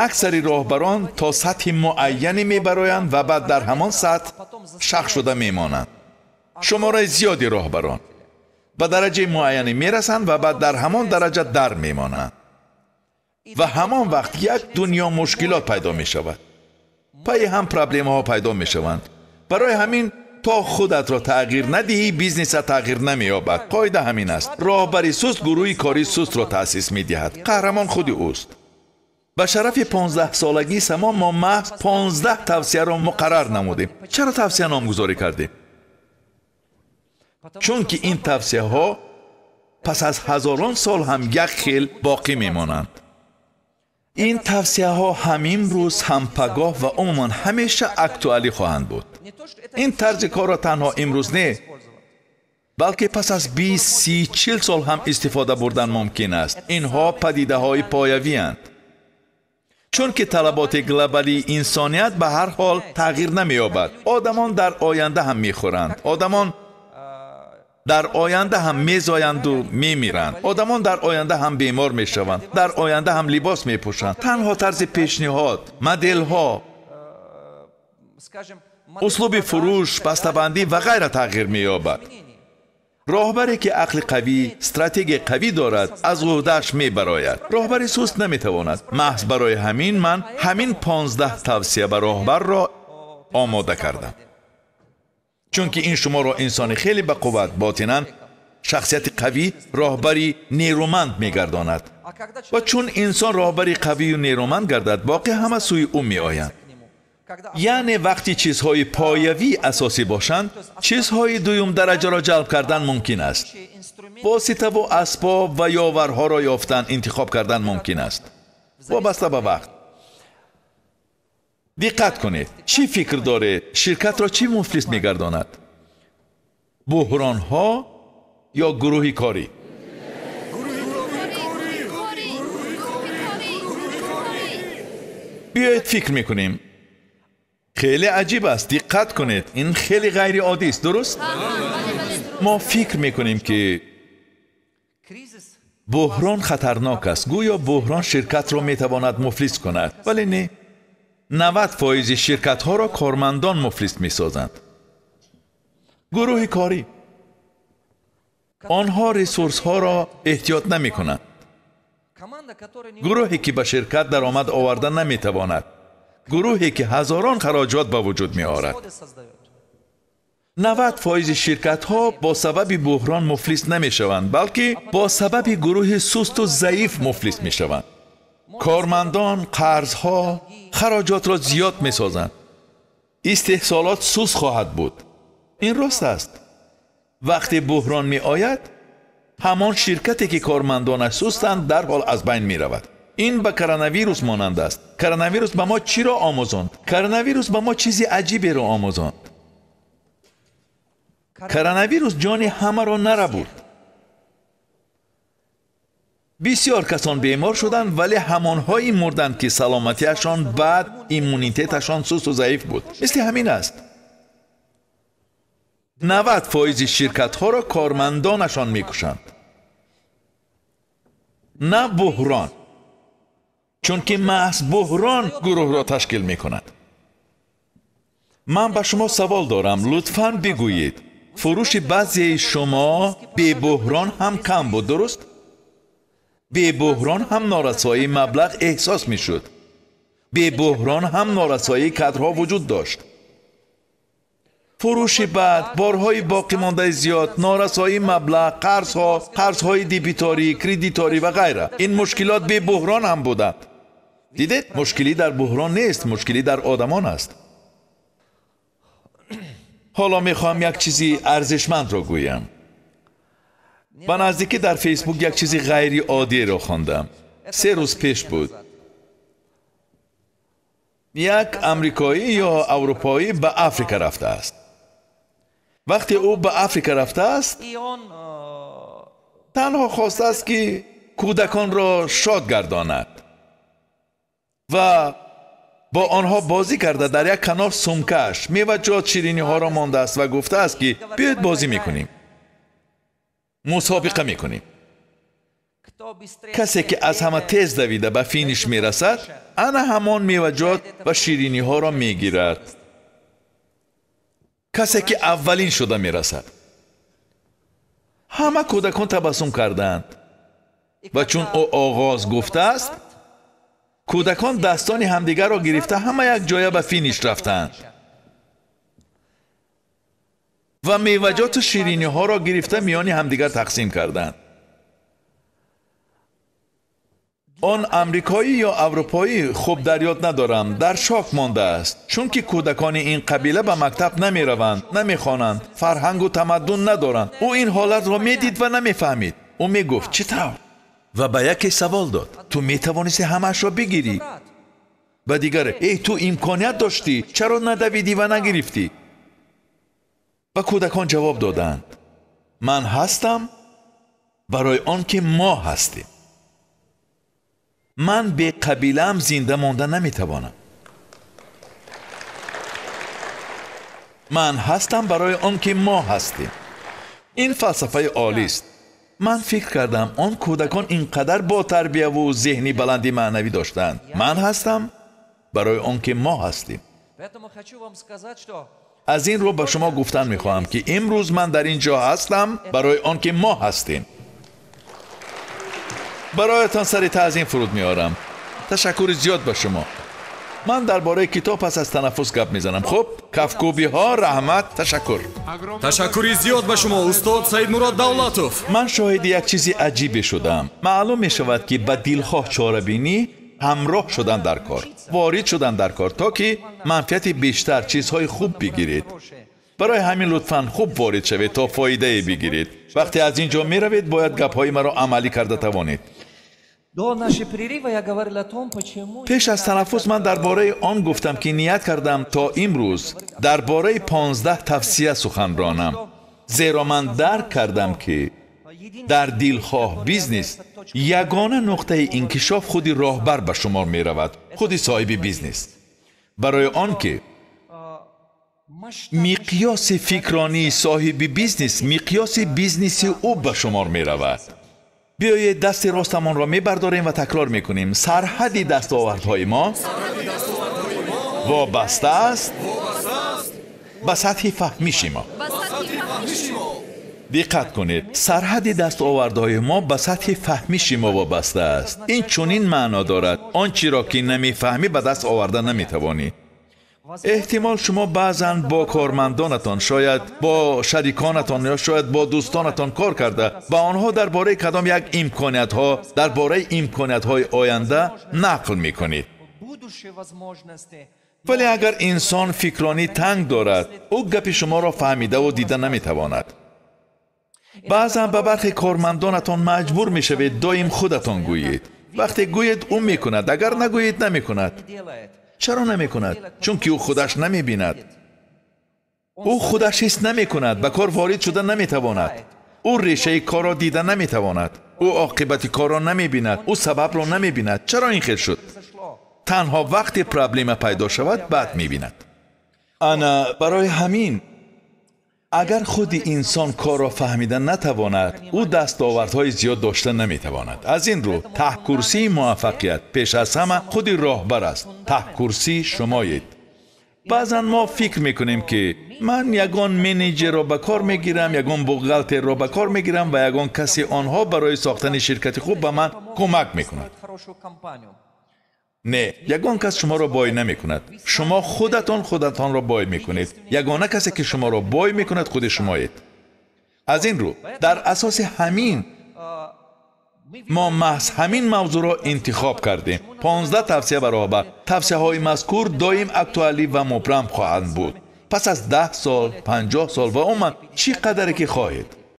Аксари роҳбарон то сатҳи муайяне мебароянд ва баъд дар ҳамон сатҳ шах шуда мемонанд. Шумораи зиёди роҳбарон ба дараҷаи муайяне мерасанд ва баъд дар ҳамон дараҷа дар мемонанд. Ва ҳамон вақт як дунё мушкилот пайдо мешавад. Пайи ҳам проблемаҳо пайдо мешаванд. Барои ҳамин то худатро тағйир надиҳӣ, бизнесат тағйир намеёбад. Қоида ҳамин аст. Роҳбари суст гурӯҳи кори сустро таъсис медиҳад. Қаҳрамон худи ӯст. Ба шарафи 15-солагии Само мо маҳз 15 тавсияро муқаррар намудем. Чаро тавсия номгузорӣ кардем? Чунки ин тавсияҳо пас аз ҳазорон сол ҳам як хел боқӣ мемонанд. Ин тавсияҳо ҳам имрӯз, ҳам пагоҳ ва умуман ҳамеша актуалӣ хоҳанд буд. Ин тарзи корро танҳо имрӯз не, балки пас аз 20, 30, 40 сол ҳам истифода бурдан мумкин аст. Инҳо падидаҳои появиянд. Чунки талаботи глобалии инсоният ба ҳар ҳол тағйир намеёбад. Одамон дар оянда ҳам мехӯранд. Одамон дар оянда ҳам мезоянду мемиранд. Одамон дар оянда ҳам бемор мешаванд. Дар оянда ҳам либос мепӯшанд. Танҳо тарзи пешниҳод, моделҳо, услуби фурӯш, бастабандӣ ва ғайра тағйир меёбад. Роҳбаре ки ақли қавӣ, стратегияи қавӣ дорад, аз уҳдааш мебарояд. Роҳбари суст наметавонад. Маҳз барои ҳамин ман ҳамин 15 тавсия ба роҳбарро омода кардам. Чунки ин шуморо инсони хеле ба қувват, ботинан шахсияти қавӣ, роҳбари нерӯманд мегардонад. Ва чун инсон роҳбари қавию нерӯманд гардад, боқӣ ҳама сӯи ӯ меоянд. Яъне вақти чизҳои появӣ асосӣ бошанд, чизҳои дуюм дараҷаро ҷалб кардан мумкин аст. Воситаву асбоб ва ёварҳоро ёфтан, интихоб кардан мумкин аст. Вобаста ба вақт. Диққат кунед, чӣ фикр доред, ширкатро чӣ муфлис мегардонад? Буҳронҳо ё гурӯҳи корӣ? Биёед фикр мекунем. Хеле аҷиб аст, диққат кунед, ин хеле ғайриоддӣ аст, дуруст? Мо фикр мекунем ки буҳрон хатарнок аст. Гӯё буҳрон ширкатро метавонад муфлис кунад, вале не. 90% ширкатҳоро кормандон муфлис месозанд. Гурӯҳи корӣ. Онҳо ресурсҳоро эҳтиёт намекунанд. Гурӯҳе ки ба ширкат даромад оварда наметавонад. Гурӯҳе ки ҳазорон хароҷот ба вуҷуд меорад. 90% ширкатҳо бо сабаби буҳрон муфлис намешаванд, балки бо сабаби гурӯҳи сусту заиф муфлис мешаванд. Кормандон қарзҳо, хароҷотро зиёд месозанд. Истеҳсолот суст хоҳад буд. Ин рост аст. Вақте буҳрон меояд, ҳамон ширкате ки кормандонаш сустанд, дарҳол аз байн меравад. Ин ба коронавирус монанд аст. Коронавирус ба мо чиро омӯзонд? Коронавирус ба мо чизи аҷиберо омӯзонд. Коронавирус ҷони ҳамаро нарабурд. Бисёр касон бемор шуданд, вале ҳамонҳое мурданд ки саломатиашон бад, иммунитеташон сусту заиф буд. Мисли ҳамин аст. 90% ширкатҳоро кормандонашон мекушанд, на буҳрон. Чунки маҳз буҳрон гурӯҳро ташкил мекунад. Ман ба шумо савол дорам. Лутфан бигӯед, фурӯши баъзеи шумо бебуҳрон ҳам кам буд, дуруст? Бебуҳрон ҳам норасоии маблағ эҳсос мешуд. Бебуҳрон ҳам норасоии кадрҳо вуҷуд дошт. Фурӯши бад, борҳои боқимондаи зиёд, норасоии маблағ, қарзҳо, қарзҳои дебиторӣ, кредиторӣ ва ғайра. Ин мушкилот бебуҳрон ҳам буданд. Дидед, мушкилӣ дар буҳрон нест, мушкилӣ дар одамон аст. Ҳоло мехоҳам як чизи арзишмандро гӯям. Ба наздикӣ дар Фейсбук як чизи ғайриоддиро хондам. 3 рӯз пеш буд. Як амрикоӣ ё аврупоӣ ба Африка рафтааст. Вақте ӯ ба Африка рафтааст, танҳо хостааст ки кӯдаконро шод гардонад ва бо онҳо бозӣ карда дар як канор сумкааш меваҷот шириниҳоро мондааст ва гуфтааст ки биёед бозӣ мекунем, мусобиқа мекунем. Касе ки аз ҳама тез давида ба финиш мерасад, ана ҳамон меваҷот ва шириниҳоро мегирад. Касе ки аввалин шуда мерасад. Ҳама кӯдакон табассум карданд ва чун ӯ оғоз гуфтааст, кӯдакон дастони ҳамдигарро гирифта ҳама як ҷоя ба финиш рафтанд ва меваҷоту шириниҳоро гирифта миёни ҳамдигар тақсим карданд. Он амрикоӣ ё аврупоӣ хуб дар ёд надорам, дар шок мондааст, чунки кӯдакони ин қабила ба мактаб намераванд, намехонанд, фарҳангу тамаддун надоранд. Ӯ ин ҳолатро медид ва намефаҳмид. Ӯ мегуфт чӣ тавр? Ва ба яке савол дод: ту метавонисти ҳамаашро бигирӣ? Ба дигаре: эй, ту имконият доштӣ, чаро надавидӣ ва нагирифтӣ? Ва кӯдакон ҷавоб доданд: ман ҳастам барои он ки мо ҳастем. Ман бе қабилаам зинда монда наметавонам. Ман ҳастам барои он ки мо ҳастем. Ин фалсафаи олист. Ман фикр кардам, он кӯдакон ин қадар бо тарбияву зеҳни баланди маънавӣ доштанд. Ман ҳастам барои он ки мо ҳастем. Аз ин рӯ ба шумо гуфтан мехоҳам, ки имрӯз ман дар ин ҷо ҳастам барои он ки мо ҳастем. Бароятон сари таъзим фуруд меорам. Ташаккури зиёд ба шумо. Ман дар бораи китоб пас аз танаффус гап мезанам. Хуб, кафкӯбиҳо, раҳмат, ташаккур. Ташаккури зиёд ба шумо, устод Саидмурод Давлатов. Ман шоҳиди як чизи аҷибе шудам. Маълум мешавад, ки ба дилхоҳ чорабинӣ ҳамроҳ шудан дар кор, ворид шудан дар кор, то ки манфиати бештар, чизҳои хуб бигиред. Барои ҳамин лутфан хуб ворид шавед то фоидае бигиред. Вақте аз ин ҷо меравед, бояд гапҳои маро амалӣ карда тавонед. Пеш аз танаффус ман дар бораи он гуфтам, ки ният кардам то имрӯз дар бораи 15 тавсия сухан ронам, зеро ман дарк кардам, ки дар дилхоҳ бизнес ягона нуқтаи инкишоф худи роҳбар ба шумор меравад, худи соҳиби бизнес. Барои он ки миқёси фикронии соҳиби бизнес миқёси бизнеси ӯ ба шумор меравад. Биёед дасти ростамонро мебардорем ва такрор мекунем: сарҳади дастовардҳои мо вобаста аст ба сатҳи фаҳмиши мо. Диққат кунед, сарҳади дастовардҳои мо ба сатҳи фаҳмиши мо вобаста аст. Ин чунин маъно дорад: он чиро ки намефаҳмӣ ба даст оварда наметавонӣ. Эҳтимол шумо баъзан бо кормандонатон, шояд бо шариконатон ё шояд бо дӯстонатон кор карда, ба онҳо дар бораи кадом як имкониятҳо, дар бораи имкониятҳои оянда нақл мекунед. Вале агар инсон фикронӣ танг дорад, ӯ гапи шуморо фаҳмидаву дида наметавонад. Баъзан ба бархе кормандонатон маҷбур мешавед доим худатон гӯед. Вақте гӯед, ӯ мекунад, агар нагӯед, намекунад. Чаро намекунад? Чунки ӯ худаш намебинад. Ӯ худаш ҳис намекунад, ба кор ворид шуда наметавонад. Ӯ решаи корро дида наметавонад. Ӯ оқибати корро намебинад. Ӯ сабабро намебинад. Чаро ин хел шуд? Танҳо вақте проблема пайдо шавад, баъд мебинад. Ана барои ҳамин агар худи инсон корро фаҳмида натавонад, ӯ дастовардҳои зиёд дошта наметавонад. Аз ин рӯ таҳкурсии муваффақият пеш аз ҳама худи роҳбар аст. Таҳкурсии шумоед. Баъзан мо фикр мекунем, ки ман ягон менеҷерро ба кор мегирам, ягон бухгалтерро ба кор мегирам ва ягон касе онҳо барои сохтани ширкати хуб ба ман кӯмак мекунад. Не, ягон кас шуморо бой намекунад. Шумо худатон худатонро бой мекунед. Ягона касе ки шуморо бой мекунад худи шумоед. Аз ин рӯ дар асоси ҳамин мо маҳз ҳамин мавзӯъро интихоб кардем. 15 тавсия ба роҳбар. Тавсияҳои мазкур доим актуалӣ ва мубрам хоҳанд буд. Пас аз 10 сол, 50 сол ва умуман чӣ қадаре ки хоҳед.